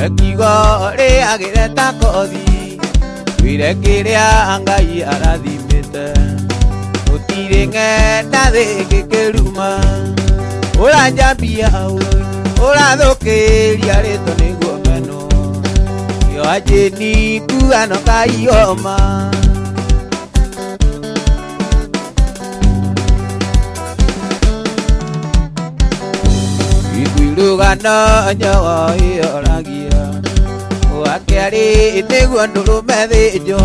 We kiugo rĩagĩre ta kothi wĩre kĩrĩa Ngai arathimĩte gũtirĩ ng'enda thĩngĩkĩruma ũranjambia ũi ũrathũkĩria rĩtwa nĩguo menwo yo anjĩni kuano kaioma ikuirũgano nyogo ĩyoragia wakerĩ nĩguo ndũrũme thĩnjwo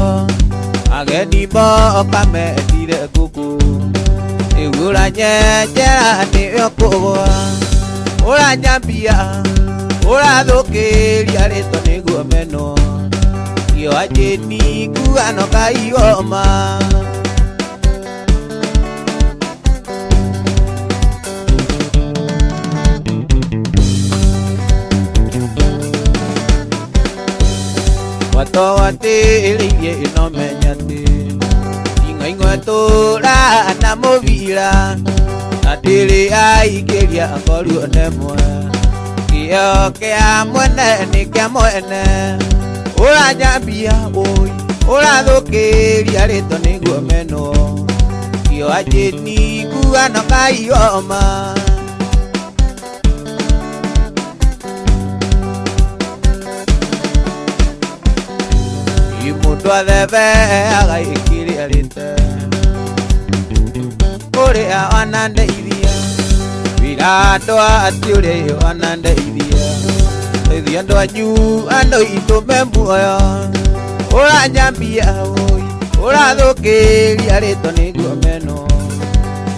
ageni moka mendire ngũkũ rĩu ũranyenjera nĩyo kũgwa ũranyambia ũrathũkĩria rĩtwa nĩguo menwo yo anjĩni kuano kaioma watowatĩrĩirie ĩno menya atĩ ing'aing'o tũra na mũbira na ndĩrĩ aingĩria ngoruo nemwe kĩo kĩa mwene nĩ kĩa mwene ũranyambia ũi ũrathũkĩria rĩtwa nĩguo menwo kĩo anjĩni kuano kaioma Mũndũ athebeaga ĩkĩrĩa rĩte ũrĩa wanandeithia wĩra andũ atĩ ũrĩa wanandeithia teithia andũ anyu andũ itũ me muoyo ũranyambia ũi ũrathũkĩria rĩtwa nĩguo menwo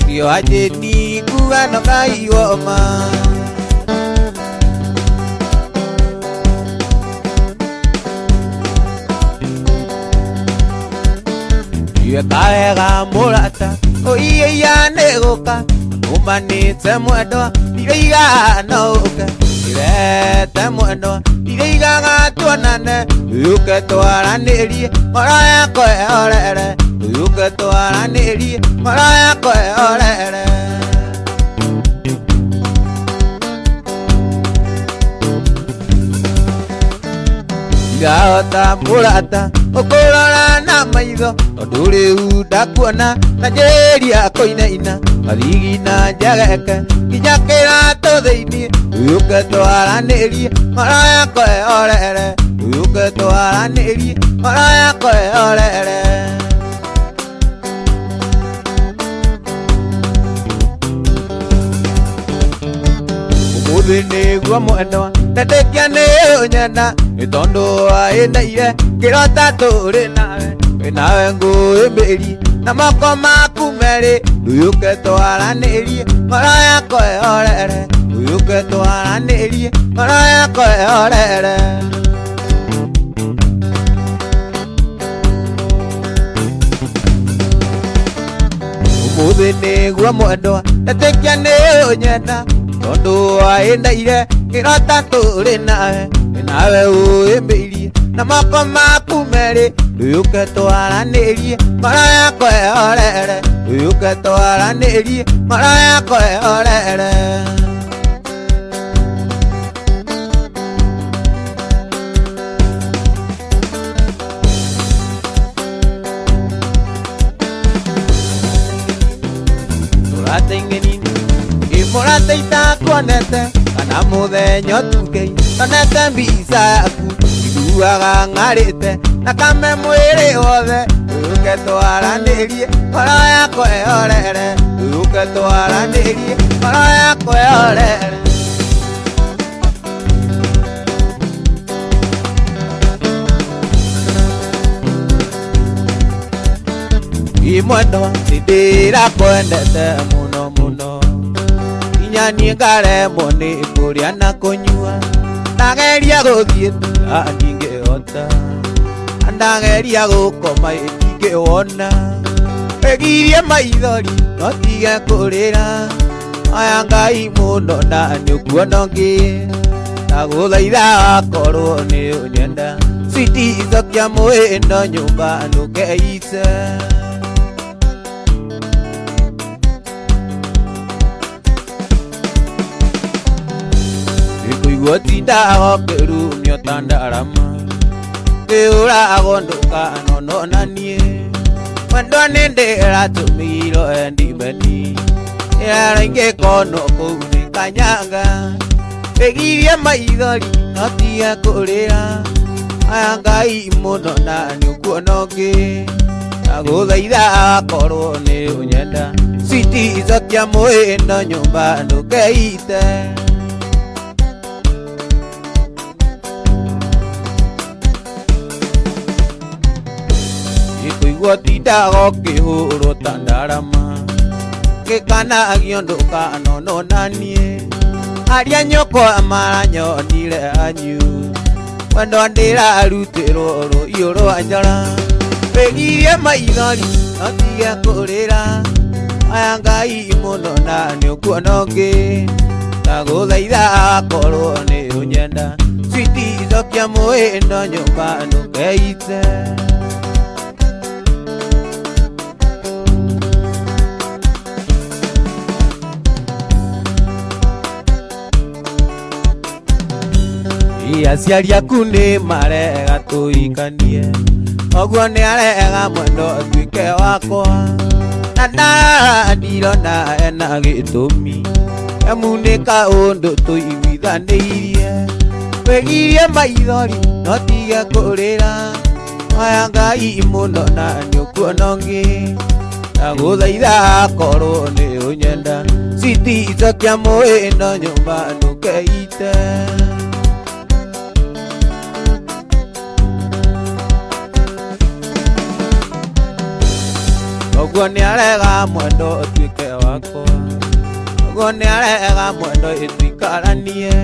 kĩo anjĩni kuano kaioma Weka wega mũrata ũiya nĩ gũka umanĩte mwendwa ndiraiga no ũke ndĩrete mwendwa ndiraigaga tuonane yũke twaranĩrie ngoro yakwa ĩhorere yũke twaranĩrie ngoro yakwa ĩhorere Ndirahota mũrata ũkũrora na maitho tondũ rĩu ndakuona na njĩrĩria kũinaina mathigina njegeke nginya kĩratũ thĩinĩ yũke twaranĩrie ngoro yakwa ĩhorere yũke twaranĩrie ngoro yakwa ĩhorere Ũmũthĩ nĩguo mwendwa ndetĩkia nĩ ũnyenda nĩ tondũ waĩndeire kĩrota tũrĩ nawe wĩ nawe ngũĩmbĩrie na moko maku merĩ ndũyũke twaranĩrie ngoro yakwa ĩhorere ndũyũke twaranĩrie ngoro yakwa ĩhorere Ũmũthĩ nĩguo mwendwa ndetĩkia nĩ ũnyenda tondũ waĩndeire kĩrota tũrĩ nawe wĩ nawe ũĩmbĩirie na moko maku merĩ ndũyũke twaranĩrie ngoro yakwa ĩhorere ndũyũke twaranĩrie ngoro yakwa ĩhorere Mũrata ing'enini ĩ mũrata itakuonete kana mũthenya ũtukei onete mbica yaku iguaga ng'arĩte na kame mwĩrĩ wothe ndũyũke twaranĩrie ngoro yakwa ĩhorere ndũyũke twaranĩrie ngoro yakwa ĩhorere Ĩ mwendwa nĩndĩrakwendete mũno mũno nginya niĩ ngaremwo nĩ kũrĩa na kũnyua ndageria gũthiĩ na ndingĩhota ndageria gũkoma ĩ ndingĩwona ĩgirie maithori no tige kũrĩra aya Ngai mũno na nĩ ũkuona ũngĩ ndagũthaitha wakorwo nĩ ũnyenda switi cokia mwĩndo nyũmba ndũkeice Iguo tindaga ũkĩrumio ta ndarama Kĩũragwo ndũkanono na niĩ Mwendwa nĩ ndĩratũmĩirwo endimeni Ĩrara ingĩkonwo kũu nĩ kanyanga Wĩgirie maithori no tiga kũrĩra Aya Ngai mũno na nĩ ũkuona ũngĩ Ndagũthaitha akorwo nĩ ũnyenda Switi icokia mwĩno nyũmba ndũkeite Ikũigua tindaga ũkĩhũrwo ta ndarama Gĩkanagio ndũkanono na niĩ Aria nyũkwa maranyonire anyu Mwendwa ndĩrarutĩrwo rũhiũ rwa njora Wĩgirie maithori no tige kũrĩra Aya Ngai mũno na nĩ ũkuona ũngĩ Ndagũthaitha akorwo nĩ ũnyenda Switi icokia mwĩno nyũmba ndũkeite Aciari aku nĩ marega tũikanie Ũguo nĩ arega mwendo atuĩke wakwa Na ndirona ena gĩtũmi Amu nĩ kaũndũ tũiguithanĩirie Wĩgirie maithori no tige kũrĩra Aya Ngai mũno na nĩ ũkuona ũngĩ Ndagũthaitha akorwo nĩ ũnyenda Switi icokia mwĩno nyũmba ndũkeite Ũguo nĩ arega mwendo ũtuĩke wakwa Ũguo nĩ arega mwendo ĩtũikaranie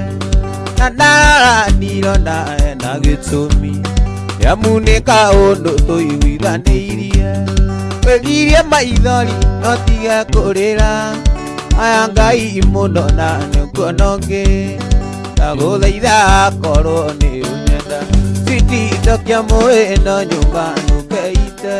Na ndarora ndirona ena gĩtũmi Amu nĩ kaũndũ tũiguithanĩirie Wĩgirie maithori no tige kũrĩra Aya Ngai mũno na nĩ ũkuona ũngĩ Ndagũthaitha akorwo nĩ ũnyenda Switi icokia mwĩno nyũmba ndũkeite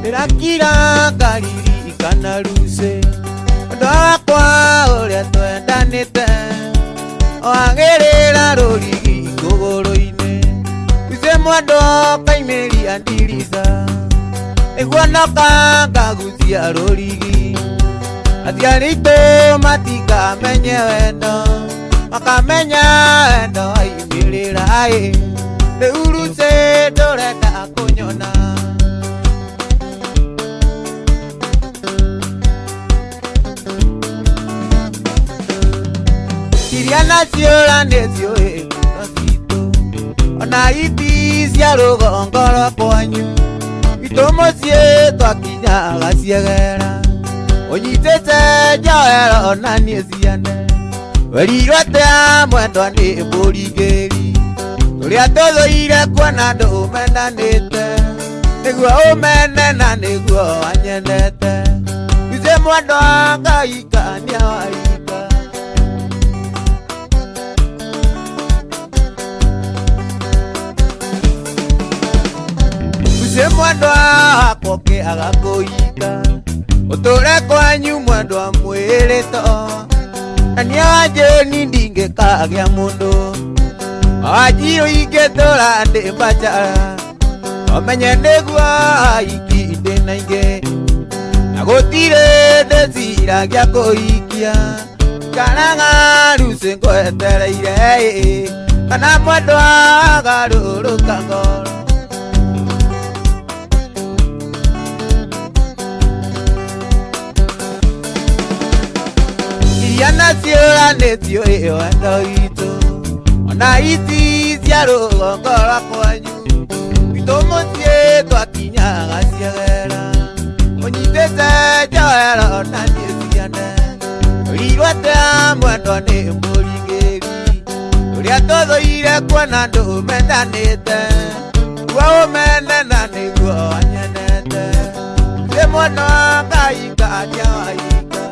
Ndĩrakira ngaririkana rucĩ Mwendwa wakwa ũrĩa twendanĩte Oagĩrĩra rũrigi kũgũrũ-inĩ Rucĩ mwendwa ũkaimĩria ndirica Nĩguo noka ngagucia rũrigi Aciari aitũ matikamenye wendo Makamenya wendo waimĩrĩra ĩ Rĩu rucĩ ndũrenda kũnyona Iria naciũra nĩciũĩ ngoro citũ Ona iti cia rũgongo rwa kwanyu Itũ mũciĩ twakinyaga ciegera Ũnyitĩte njohero ona niĩ ciande Werirwo atĩa mwendwa nĩ mũringĩri Tũrĩa tũthũire kuona andũ mendanĩte Nĩguo ũmene na nĩguo wanyendete Ithe mwendwa ngaikania waika Uce mwendwa wakwa ũkĩaga kũika Ũtũre kwanyu mwendwa mwĩrĩto Na niĩ wanjĩni ndingĩkagĩa mũndũ Wanjirũ ingĩtũra ndĩ mbacara Ũmenye nĩguo aiki ndĩ na ingĩ Na gũtirĩ ndĩciragia kũhikia Ikaraga rucĩ ngwetereire ĩ Kana mwendwa agarũrũka ngoro Ciũranĩtio ĩyo wendo witũ ona ici cia rũgongo rwa kwanyu gwitũ mũciĩ twakinyaga ciegera ũnyitĩte njohero na niĩ ciande ũrirwo atĩa mwendwa nĩ mũringĩri ũrĩa tũthũire kuona andũ mendanĩte guo ũmene na nĩguo wanyendete ndĩ mwana wa Ngai ngaria wahinga.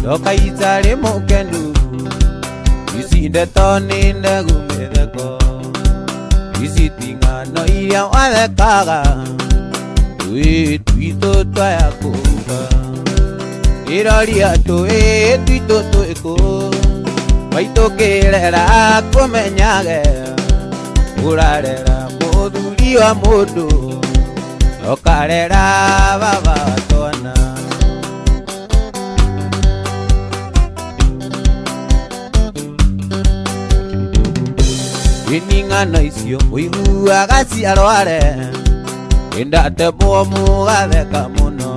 Ndoka itarĩ mũkenu ici ndeto nĩ ndegu mĩtheko ici ti ng'ano iria wathekaga tũĩ twitũ twaya kũruga ĩroria tũĩ twitũ twĩkũ maitũ kĩrera kũmenyage ũrarera mũthuri wa mũndũ ũkarera baba wa twana. Ini ng'ano icio mũiguaga ciarware nĩndatemwo mũgatheka mũno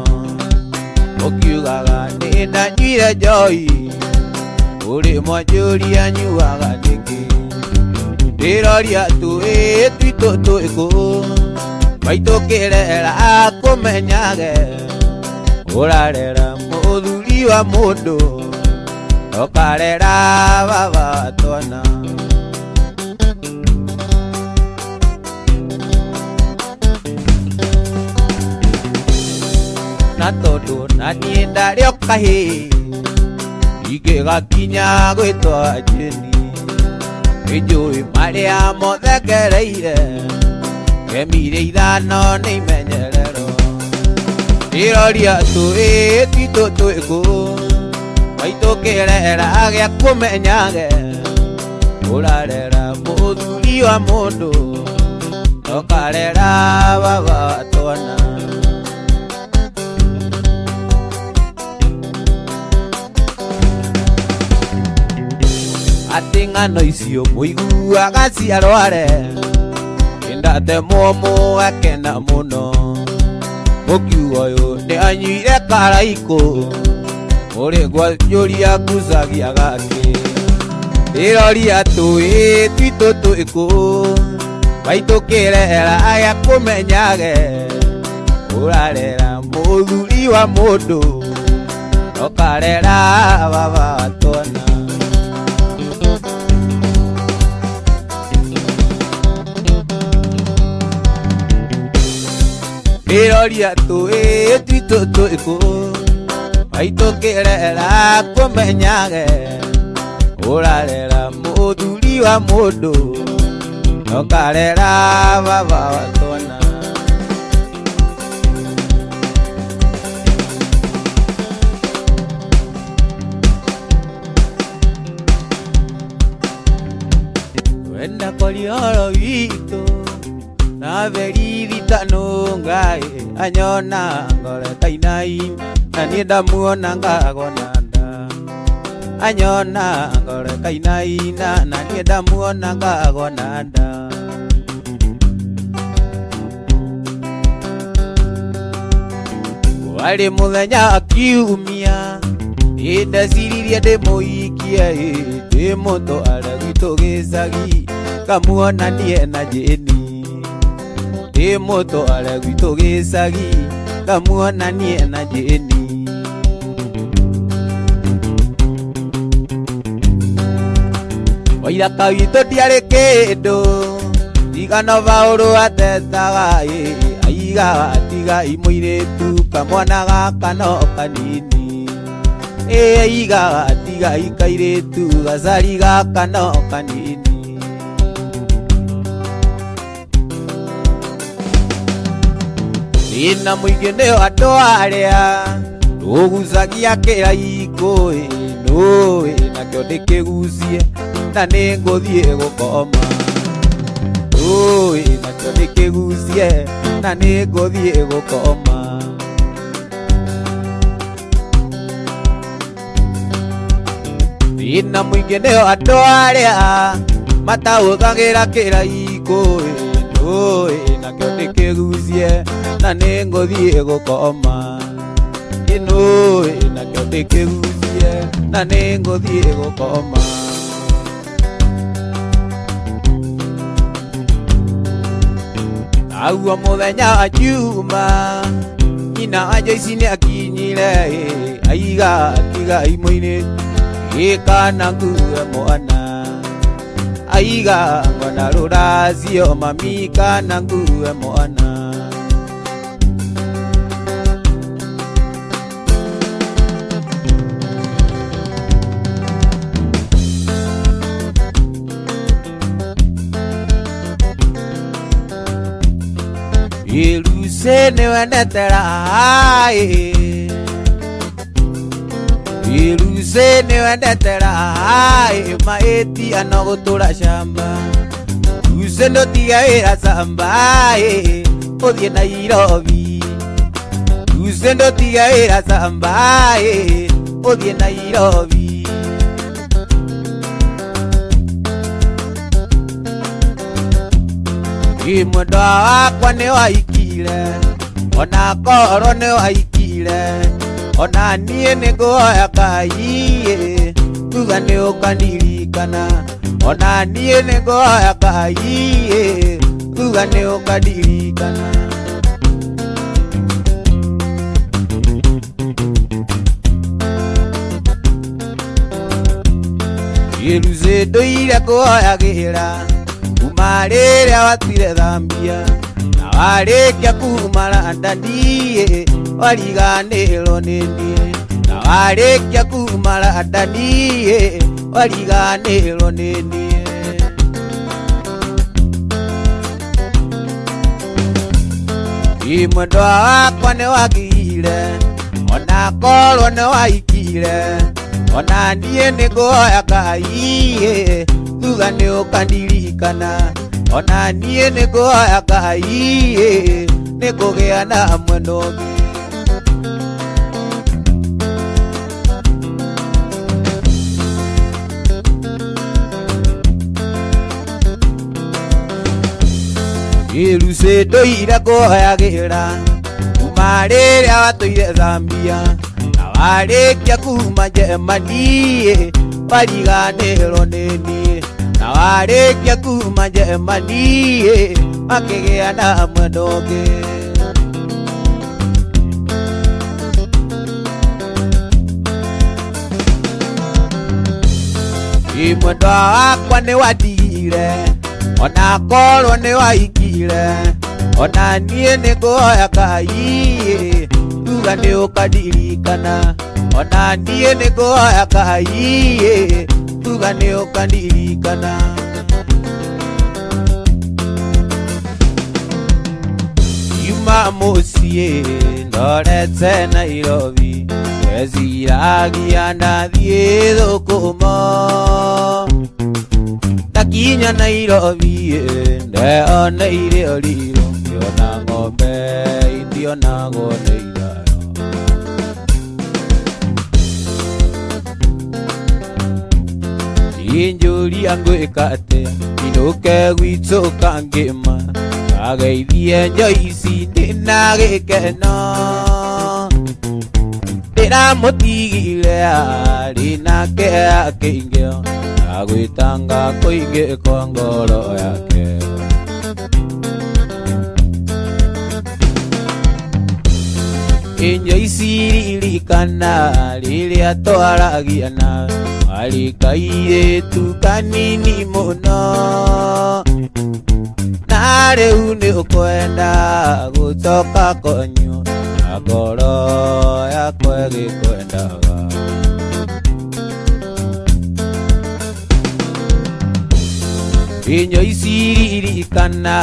mũkiugaga nĩndanyuire njohi ũrĩ mwanjũria nyuaga nĩkĩ ndĩroria tũĩ twitũ twĩkũ maitũ kĩrera kũmenyage ũrarera mũthuri wa mũndũ ũkarera baba wa twana. Na tondũ na niĩ ndarĩ o kahĩĩ ingĩgakinya gwĩtwo Jane nĩnjũĩ marĩa mothe ngereire ngemire ithano nĩ imenyerero ndĩroria tũĩ twitũ twĩkũ maitũ kĩrera gĩa kũmenyage ũrarera mũthuri wa mũndũ ũkarera baba wa twana. Atĩ ng'ano icio mũiguaga ciarware nĩndatemwo mũgakena mũno mũkiuga ũyũ nĩ anyuire karaikũ mũrĩ ngwanjũria ngucagia gakĩ ndĩroria tũĩ twitũ twĩkũ maitũ kĩrera gĩa kũmenyage ũrarera mũthuri wa mũndũ ũkarera baba wa twana. Ndĩroria tũĩ twitũ twĩkũ maitũ kĩrera kũmenyage ũrarera mũthuri wa mũndũ ũkarera baba wa twana. Wenda kwaria ũhoro witũ na berithitano ngai anyona ngore kainai na niĩ ndamuona ngagwa na nda anyona ngore kainai na niĩ ndamuona ngagwa na nda. Warĩ mũthenya akiumia ndĩndeciririe ndĩmũikie ndĩmũtware gwitũ gĩcagi ngamuonanie na Jane ndĩmũtware gwitũ gĩcagi ngamuonanie na Jane. Ithaka witũ ndiarĩ kĩndũ tiga no Paũlũ atetaga ĩ aigaga tiga imũirĩtu kamwana gaka no kanini ĩ aigaga tiga ikairĩtu gacari gaka no kanini. Thĩna mũingĩ nĩ andũ arĩa tũgucagia kĩraikũ ĩ nũĩ nakĩo ndĩkĩgucie na nĩngũthiĩ gũkoma nũĩ nakĩo ndĩkĩgucie na nĩngũthiĩ gũkoma. Thĩna mũingĩ nĩ andũ arĩa matahũthagĩra kĩraikũ ĩ nũĩ nakĩo ndĩkĩgucie na nĩngũthiĩ gũkoma ĩnũĩ nakĩo ndĩkĩgucie na nĩngũthiĩ gũkoma. Naguo mũthenya wa Juma nyina wa Joyce nĩakinyire ĩ aiga tiga imũinĩ ĩkana ngue mwana aiga ngona rũracio mami kana ngue mwana. Iruse nĩwendete raha ĩ Iruse nĩwendete raha ĩ maĩtia no gũtũra shamba Ruse ndũtige wĩra camba ĩ ũthiĩ Nairobi Ruse ndũtige wĩra camba ĩ ũthiĩ Nairobi. Mwendwa wakwa nĩwaikire ona korwo nĩwaikire ona niĩ nĩngũhoya Ngai ĩ thutha nĩũkandirikana ona niĩ nĩngũhoya Ngai ĩ thutha nĩũkandirikana. Ĩrucĩ ndũire ngũhoyagĩra kuma rĩrĩa watuire thambia na warĩkia kuma London ĩ wariganĩrwo nĩ niĩ na warĩkia kuma London ĩ wariganĩrwo nĩ niĩ. Mwendwa wakwa nĩwagĩire ona korwo nĩwaikire ona niĩ nĩngũhoya Ngai ĩ thutha nĩũkandirikana ona niĩ nĩngũhoya Ngai ĩ nĩngũgĩa na mwendwa ũngĩ. Ĩrucĩ ndũire ngũhoyagĩra kuma rĩrĩa watũire Zambia na warĩkia kuma Germany ĩ wariganĩrwo nĩ niĩ na warĩkia kuma Germany ĩ makĩgĩa na mwendwa ũngĩ. Mwendwa wakwa nĩwatigire ona korwo nĩwaikire ona niĩ nĩngũhoya Ngai ĩ thutha nĩũkandirikana ona niĩ nĩngũhoya Ngai ĩ thutha nĩũkandirikana. Yuma mũciĩ ndorete Nairobi ndeciragia ndathiĩ Thũkũma ndakinya Nairobi ndeoneire ũrirũ ngĩona ng'ombe itionagwo nĩ ithayo. Injũria ngwĩka atĩa inũke gwitũ kangĩma ngageithie Joyce ndĩna gĩkeno ndĩramũtigire arĩ nake akĩingĩo na gwĩtanga kũingĩ kwa ngoro yake. Injo ici ririkana rĩrĩa twaragia nawe Warĩ kairĩtu kanini mũno na rĩu nĩ ũkwenda gũcoka konyũ na ngoro yakwa ĩgĩkwendaga. Inyo iciririkana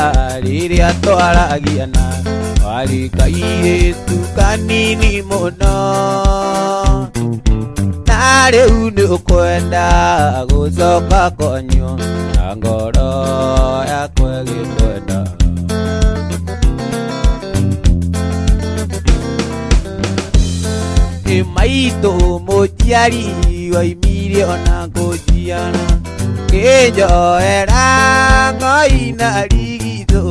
rĩrĩa twaragia na warĩ kairĩtu kanini mũno na rĩu nĩ ũkwenda gũcoka konyũ na ngoro yakwa ĩgĩkwenda. Ĩ maitũ mũciari waimire ona kũnjiara ngĩnjoera ng'oi na rigithũ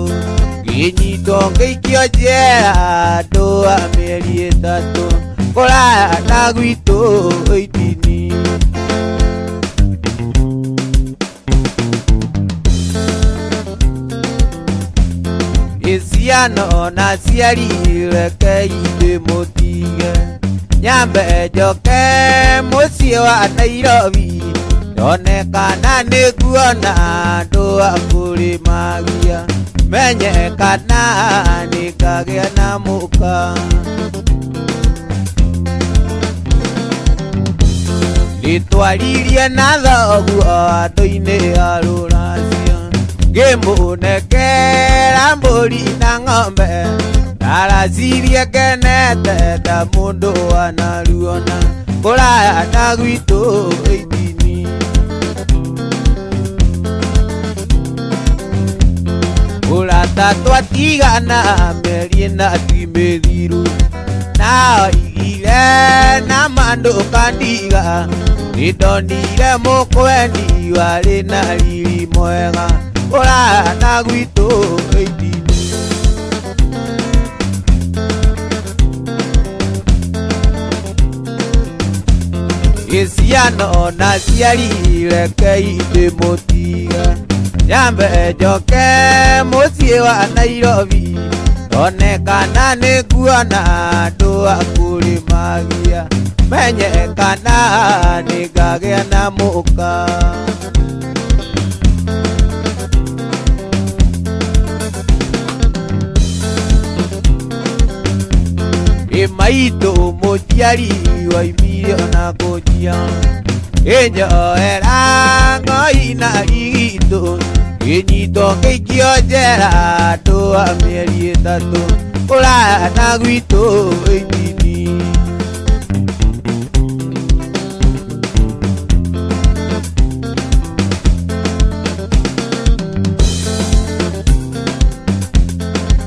ngĩnyitwo ngĩikio njera andũ a mĩeri 3 kũraya na gwitũ itini. Ciana na aciari rekei ndĩmũtige nyambe njoke mũciĩ wa Nairobi nyone kana nĩ nguona andũ a kũrĩmagia menye kana nĩ ngagĩa na mũka. Nĩtwaririe na thoguo andũ-inĩ a rũracio ngĩmũnengera mbũri na ng'ombe ndaracirie ngenete ta mũndũ wanaruona kũraya na gwitũ itini. Ũrata twatigana mĩeri ĩna ti mĩthiru na oigire na mandũ kandiga nĩndonire mũkwendi warĩ na riri mwega kũraya na gwitũ itini. Ciana na aciari rekei ndĩmũtige nyambe njoke mũciĩ wa Nairobi nyone kana nĩ nguona andũ a kũrĩmagia menye kana nĩ ngagĩa na mũka. Ĩ maitũ mũciari waimire ona kũnjiara ĩnjoera ng'oi na rigithũ ngĩnyitwo ngĩikio njera andũ a mĩeri 3 kũraya na gwitũ itini.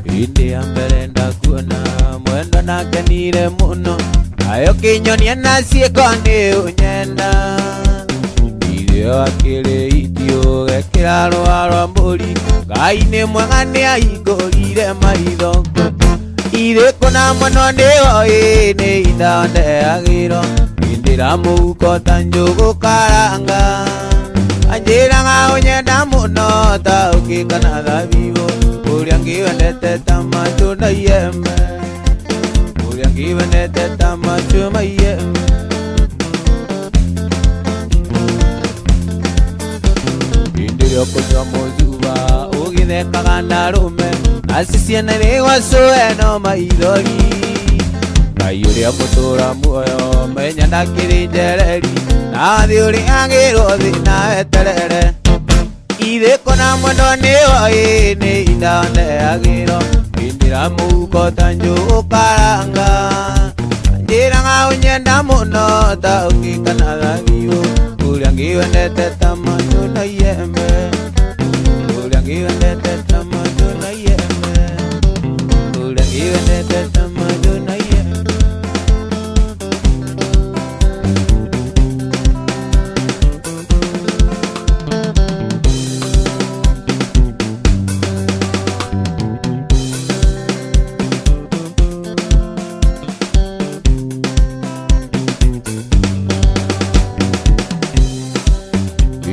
Hĩndĩ ya mbere ndakuona mwendwa ndakenire mũno nayo kĩnyonia na ciĩko nĩ ũnyenda irio akĩrĩ itio gekĩra rũa rwa mbũri Ngai nĩ mwega nĩ ahingũrire maitho irĩ kũna mũno nĩoĩ nĩ indandeagĩrwo ndĩra mũhuko ta njũgũ karanga anjĩraga ũnyenda mũno ta ũkĩ kana thabibũ ũrĩa ngĩwendete ta matunda iembe ũrĩa ngĩwendete ta matunda iembe. Hĩndĩ ĩrĩa ũkũnyua mũcuba ũgĩthekaga na arũme nacio ciana irĩgwacũe no maithori Ngai ũrĩa mũtũra muoyo menya ndakĩrĩ njereri na thĩ ũrĩagĩrwo thĩ na weterere Ithe kũna mwendwa nĩoĩ nĩ indandeagĩrwo ndĩra mũhuko ta njũgũ karanga anjĩraga ũnyenda mũno ta ũkĩ kana thabibũ ũrĩa ngĩwendete ta matunda iembe ũrĩa ngĩwendete ta matunda iembe ũrĩa ngĩwendete ta matunda iembe.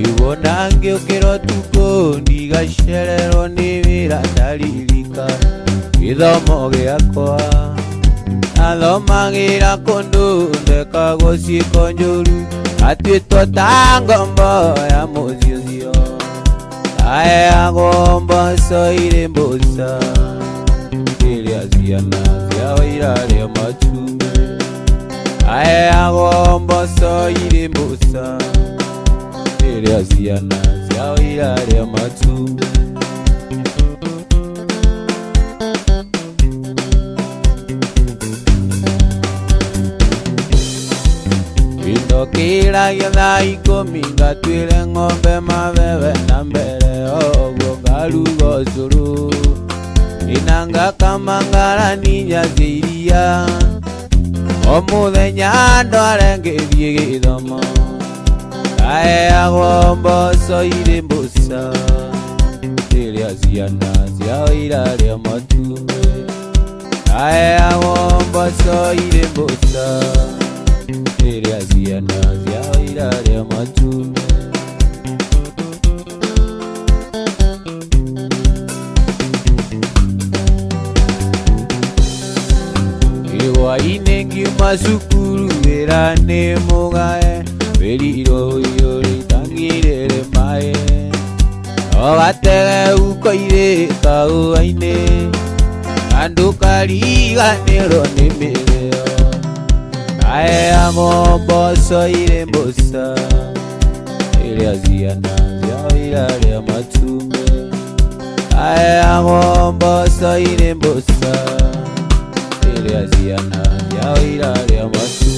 Iwona ngĩũkĩra ũtukũ ndigacererwo nĩ wĩra ndaririka gĩthomo gĩakwa athomagĩra kũndũ ndekagwo ciĩko njũru Atuĩtwo ta ngombo ya mũciĩ ũcio. Aheagwo mboco irĩ mbũca rĩrĩa ciana ciao irarĩa matumbĩ. Aheagwo mboco irĩ mbũca rĩrĩa ciana ciao irarĩa matumbĩ. Indokĩragia thaa 10 ngatuĩre ng'ombe mabebe na mbere ũguo ngaruga ũcũrũ. Ina ngakama ngarani inya cia iria. O mũthenya ndware ngĩthiĩ gĩthomo. Ngaheagwo mboco irĩ mbũca rĩrĩa ciana ciao irarĩa matumbĩ. Ngaheagwo mboco irĩ mbũca rĩrĩa ciana ciao irarĩa matumbĩ. Hwaĩ-inĩ ngiuma cukuru wĩra nĩ mũgae, wĩrirwo ũiyũrĩte ngirĩrĩ maĩ. No gatege ukoirĩ kahũa-inĩ, na ndũkariganĩrwo nĩ mĩrĩo. Ngaheagwo mboco irĩ mbũca rĩrĩa ciana ciao irarĩa matumbĩ. Ngaheagwo mboco irĩ mbũca rĩrĩa ciana ciao irarĩa matumbĩ.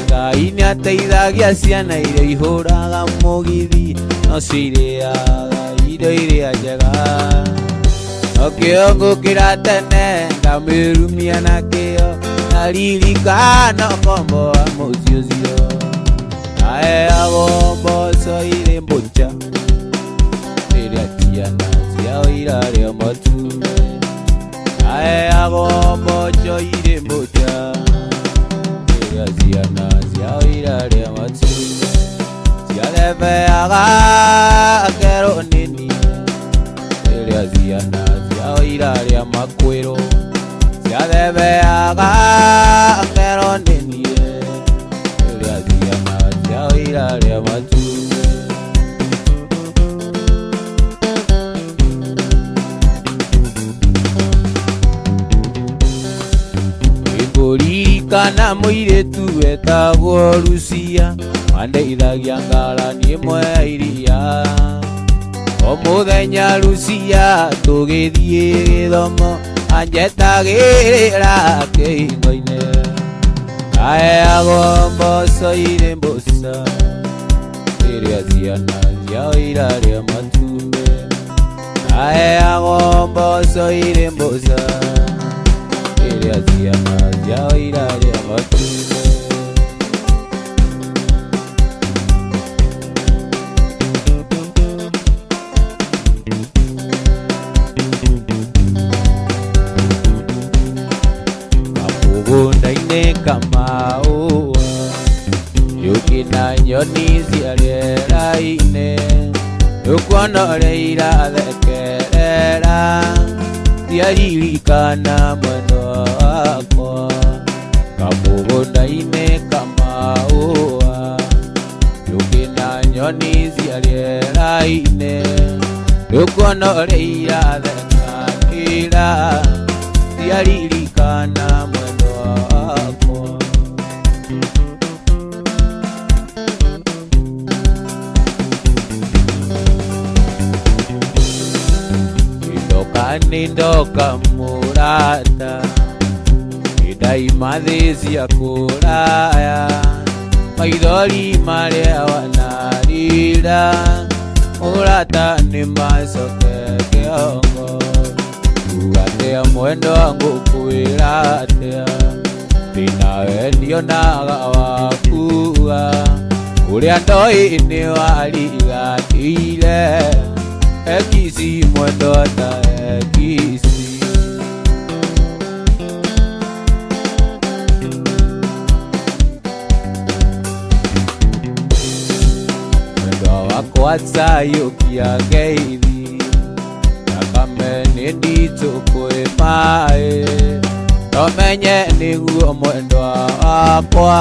Ngai nĩateithagia ciana iria ihũraga mũgithi no cirĩaga indo iria njega. No kĩo ngũkĩra tene ngamĩrumia na kĩo naririkana ũkombo wa mũciĩ ũcio. Ngaheagwo mboco irĩ mbũca rĩrĩa ciana ciao irarĩa matumbĩ. Ngaheagwo mboco irĩ mbũca rĩrĩa ciana ciao irarĩa matumbĩ. Ciathebeaga ngerwo nĩ niĩ rĩrĩa ciana ciao irarĩa makwĩrũ. Ciathebeaga ngerwo nĩ niĩ rĩrĩa ciana ciao irarĩa matumbĩ. Nĩngũririkana mũirĩtu wetagwo Lucia wandeithagia ngarani ĩmwe ya iria. O mũthenya Lucia tũgĩthiĩ gĩthomo anjetagĩrĩra kĩhingo-inĩ. Ngaheagwo mboco irĩ mbũca rĩrĩa ciana ciao irarĩa matumbĩ. Ngaheagwo mboco irĩ mbũca rĩrĩa ciana ciao irarĩa matumbĩ. Kamũgũnda-inĩ kamaũa njũkĩ na nyoni cia rĩera-inĩ, nĩũkuona ũrĩa irathekerera ciaririkana mwendwa wakwa. Kamũgũnda-inĩ kamaũa njũkĩ na nyoni cia rĩera-inĩ, nĩũkuona ũrĩa irathekanĩra ciaririkana mwendwa wakwa. Ndoka nĩ ndoka mũrata, nĩndaima thĩ cia kũraya, maithori marĩa wanarĩra mũrata nĩmacoke kĩongo. Uga atĩa mwendwa ngũkwĩra atĩa, ndĩnawe ndionaga wakua, ũrĩa ndoĩ nĩwariganĩire, ekici mwendwa ta ekici. Mwendwa wakwa cayũkia ngeithi, thakame Nĩ nditũ kwĩ maĩ Tomenye nĩguo mwendwa wakwa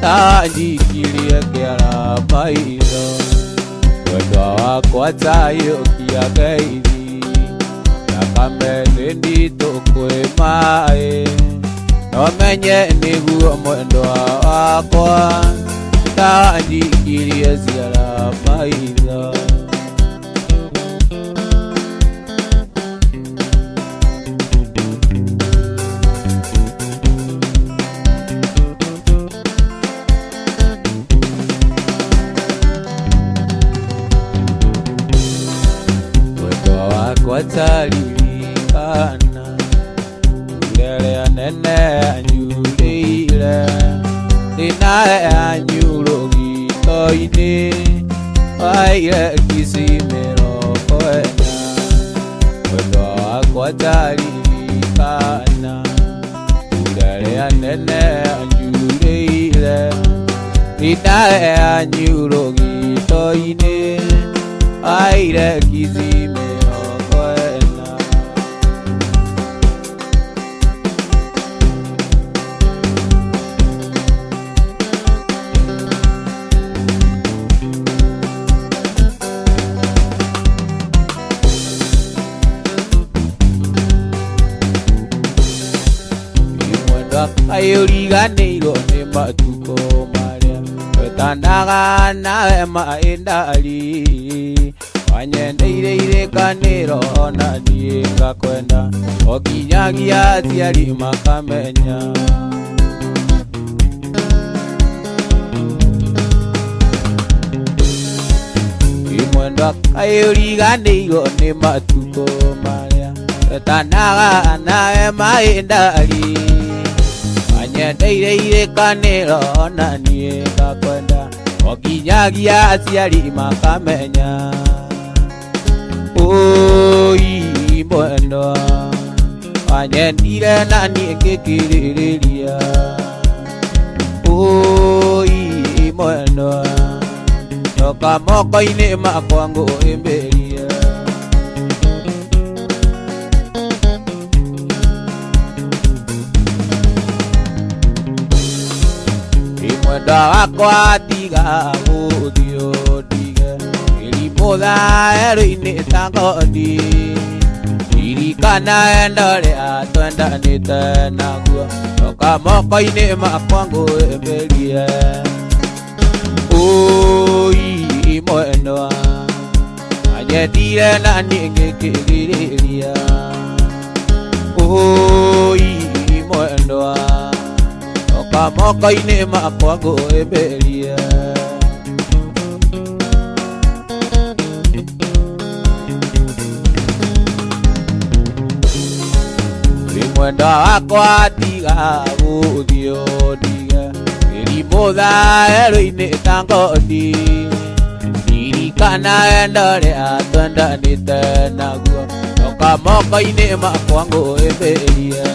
Ta njikirie kĩara maitho Mwendwa wakwa tayũkia ngeithi Thakame nĩ nditũ kwĩ maĩ Tomenye nĩguo mwendwa wakwa Ta njikirie ciara maitho Mwendwa wakwa taririkana Rĩrĩa nene anyurĩire Thĩna anyurũgito-inĩ Waire kici mĩrongo ĩna Mwendwa wakwa taririkana Rĩrĩa nene anyurĩire Thĩna anyurũgito-inĩ Waire kici mĩrongo ĩna Mwendwa kaĩ ũriganĩirwo nĩ matukũ marĩa twetanaga nawe maĩ ndari wanyendeire irĩkanĩro ona niĩ ngakwenda o nginyagia aciari makamenya Mwendwa kaĩ ũriganĩirwo nĩ matukũ marĩa twetanaga nawe maĩ ndari wanyendeire irĩkanĩro ona niĩ ngakwenda o nginyagia aciari makamenya Ũi mwendwa wanyendire na niĩ ngĩkĩrĩrĩria Ũi mwendwa coka moko-inĩ makwa ngũhĩmbĩrie Mwendwa wakwa tiga gũthiĩ ũndige Mĩrimũ thaerũ-inĩ ta ngothi Ririkana wendo ũrĩa twendanĩte naguo Coka moko-inĩ makwa ngũhĩmbĩrie Ũi mwendwa wanyendire na niĩ ngĩkĩrĩrĩria Ũi mwendwa coka moko-inĩ makwa ngũhĩmbĩrie Mwendwa wakwa tiga gũthiĩ ũndige Mĩrimũ thaerũ-inĩ ta ngothi Ririkana wendo ũrĩa twendanĩte naguo Coka moko-inĩ makwa ngũhĩmbĩrie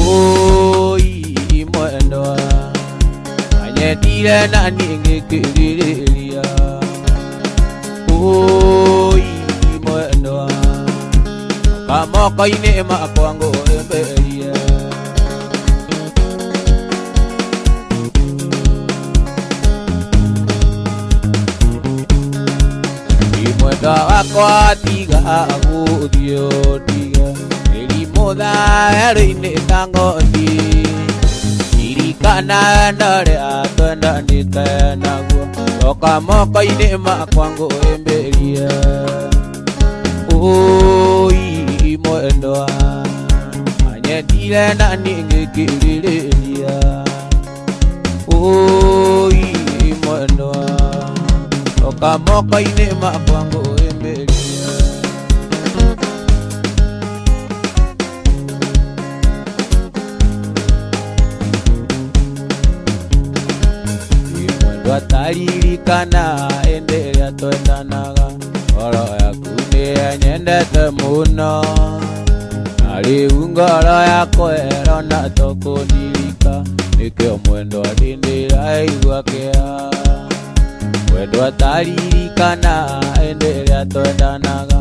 Ũi mwendwa wanyendire na niĩ ngĩkĩrĩrĩria Ũi mwendwa coka moko-inĩ makwa ngũhĩmbĩrie Mwendwa wakwa tiga gũthiĩ ũndige Mĩrimũ thaerũ-inĩ ta ngothi Ririkana wendo ũrĩa twendanĩte naguo Coka moko-inĩ makwa ngũhĩmbĩrie Ũi mwendwa wanyendire na niĩ ngĩkĩrĩrĩria Ũi mwendwa coka moko-inĩ makwa ngũhĩmbĩrie Mwendwa taririkana hĩndĩ ĩrĩa twendanaga Ngoro yaku nĩyenyendete mũno Na rĩu ngoro yakwa ĩrona tũkũndirika Nĩkĩo mwendwa ndĩndĩraigua kĩeha Mwendwa taririkana hĩndĩ ĩrĩa twendanaga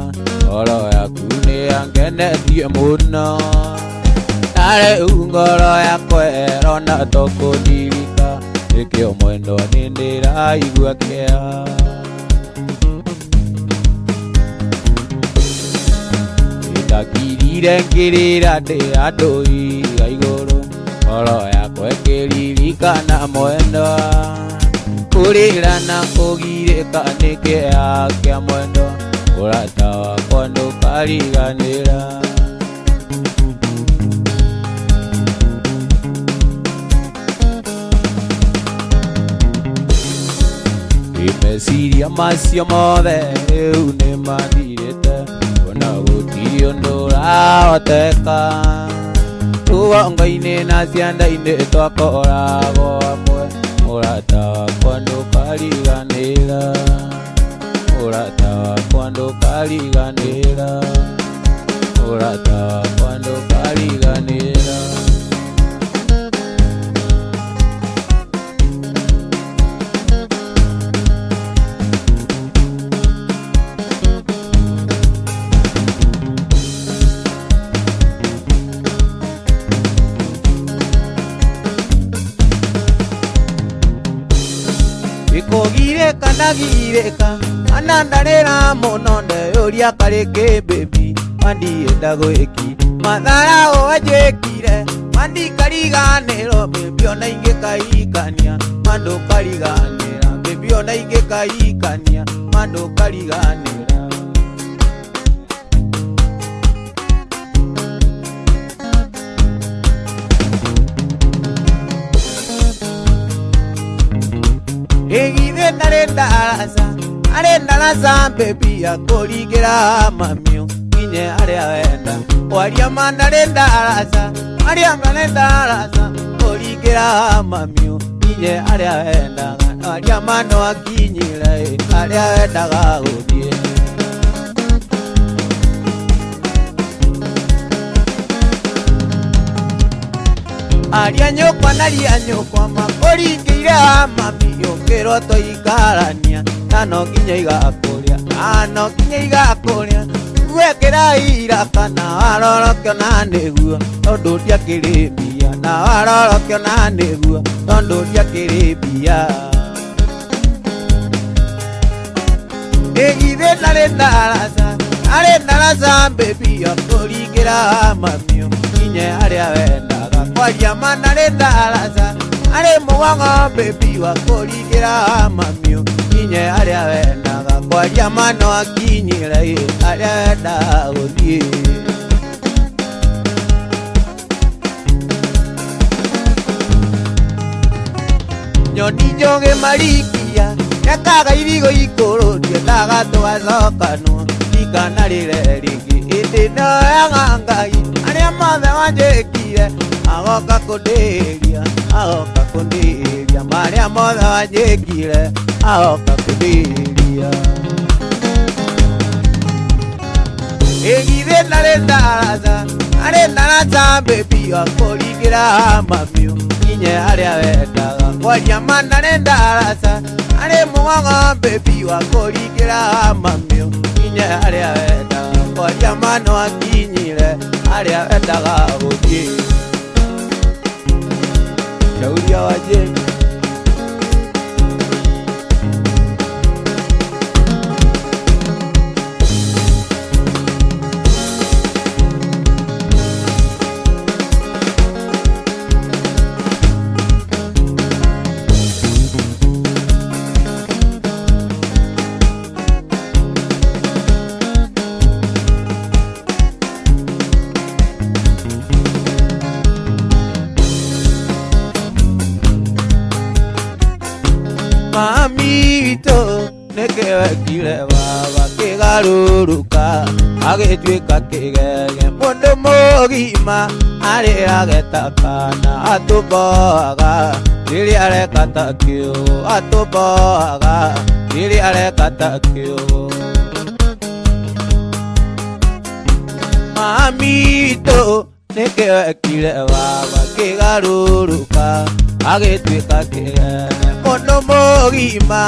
Ngoro yaku nĩ yangenetie mũno. Na rĩu ngoro yakwa ĩrona tũkũndirika, nĩkĩo mwendwa nĩ ndĩraigua kĩeha. Ndakirire ngĩrĩra ndĩ andũ iga igũrũ, ngoro yakwa ĩkĩririkana mwendwa. Kũrĩra na kũgirĩka nĩ kĩeha kĩa mwendwa, ũrata wakwa ndũkariganĩra. Meciria macio mothe rĩu nĩ mathirĩte, ona gũtirĩ ũndũ ũrahoteka. Rũgongo-inĩ na cianda-inĩ twakoragwo hamwe, mũrata wakwa ndũkariganĩra. Mũrata wakwa ndũkariganĩra. Mũrata wakwa ndũkariganĩra. Ikũgirĩka ndagirĩka, ana ndarĩra mũno ndeyũria karĩ kĩ baby, mandienda gwĩki matharau anjĩkire, mandikariganĩrwo baby ona ingĩkaikania, mandũkariganĩra baby ona ingĩkaikania, mandũkariganĩra. Ĩgithĩ ndarĩ ndaraca, arĩ ndaraca baby akũringĩra mamiũ nginye arĩa wenda. Kwaria ma ndarĩ ndaraca, arĩa ndarĩ ndaraca kũringĩra mamiũ nginye arĩa wendaga. Kwaria ma no akinyire arĩa wendaga gũthiĩ. Aria nyũkwa na ria nyũkwa makũringĩire mami ũkĩrwo tũikarania, na no nginya igakũrĩa, na no nginya igakũrĩa. Wekĩra iraka na warorokio na nĩguo, tondũ ndiakĩrĩ mbia, na warorokio na nĩguo, tondũ ndiakĩrĩ mbia. Ĩgithĩ ndarĩ ndaraca, arĩ ndaraca baby akũringĩra mamiũ nginye arĩa wendaga. Kwaria ma ndarĩ ndaraca, arĩ mũgongo baby wakũringĩra mamiũ nginye arĩa wendaga. Kwaria ma no akinyire arĩa wendaga gũthiĩ. Nyoni njũgĩ marikia ekaga irigũ ikũrũ, ndiendaga tũgacokanwo ndikanarĩre rĩngĩ. Ĩndĩ ndoyaga Ngai arĩa mothe wanjĩkire, agoka kũndĩria, agoka kũndĩria marĩa mothe wanjĩkire, agoka kũndĩria. Ĩgithĩ ndarĩ ndaraca, arĩ ndaraca baby akũringĩra mamiũ nginye arĩa wendaga. Kwaria ma ndarĩ ndaraca, arĩ mũgongo baby wakũringĩra mamiũ nginye arĩa wendaga. Kwaria ma no akinyire arĩa wendaga gũthiĩ. Shauri ya wajenga. Mami witũ nĩkĩ wekire baba kĩgarũrũka agĩtuĩka kĩgege, mũndũ mũgima arĩrage ta kana atũmboaga rĩrĩa areka ta kĩũgũ, atũmboaga rĩrĩa areka ta kĩũgũ. Mami witũ nĩkĩ wekire baba kĩgarũrũka agĩtuĩka kĩgege, mũndũ mũgima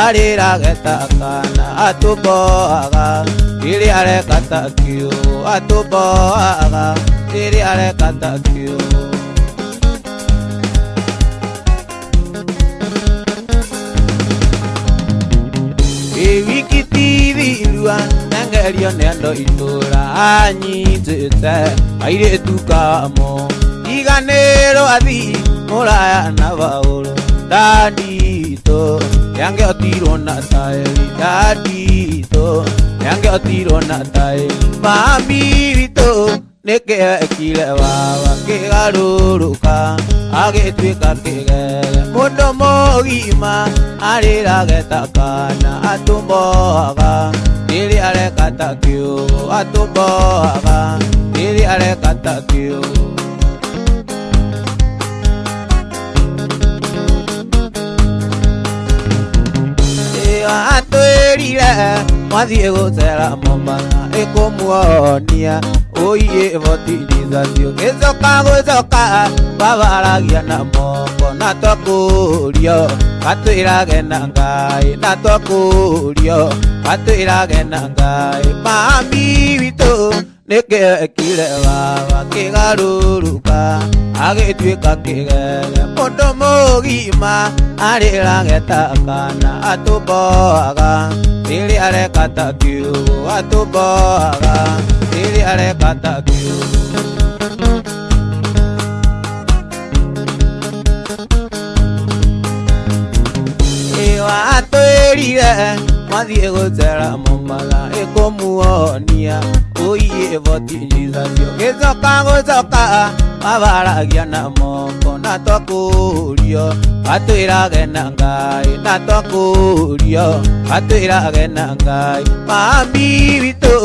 arĩrage ta kana atũmboaga rĩrĩa Rĩrĩa areka ta kĩũgũ atũmboaga, rĩrĩa areka ta kĩũgũ. Ĩ wiki tithirua nengerio nĩ andũ itũra anyitĩte airĩtu kamo iganĩrwo athi mũraya na baũrũ ndanditũ yangeotirwo na taĩri ndanditũ yangeotirwo na taĩri mami witũ nĩkĩ ekire baba kĩgarũrũka agĩtuĩka kĩgege mũndũ mũgima arĩrage ta kana atũmboaga rĩrĩa areka ta kĩũgũ atũmboaga rĩrĩa areka ta kĩũgũ. Atwĩrire mwathiĩ gũcera Mombatha ĩkũmuonia ũiĩ botithicacio gĩcoka gũcoka babaragia na moko na twakũrio atwĩrage na Ngai na twakũrio atwĩrage na Ngai mami witũ nĩkĩ ekire baba kĩgarũrũka agĩtuĩka kĩgege mũndũ mũgima arĩrage ta kana atũmboaga rĩrĩa areka ta kĩũgũ atũmboaga rĩrĩa areka ta kĩũgũ. Atwĩrire mwathiĩ gũcera Mombatha ĩkũmuonia ũiĩ botithicacio gĩcoka gũcoka babaragia na moko na twakũrio atwĩrage na Ngai na twakũrio atwĩrage na Ngai mami witũ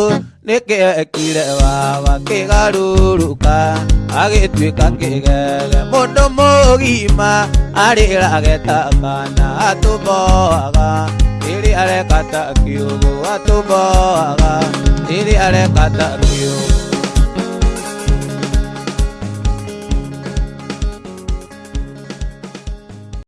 nĩkĩ ekire baba kĩgarũrũka agĩtuĩka kĩgege mũndũ mũgima arĩrage ta kana atũmboaga rĩrĩa areka ta kĩũgũ atũmboaga rĩrĩa areka ta kĩũgũ.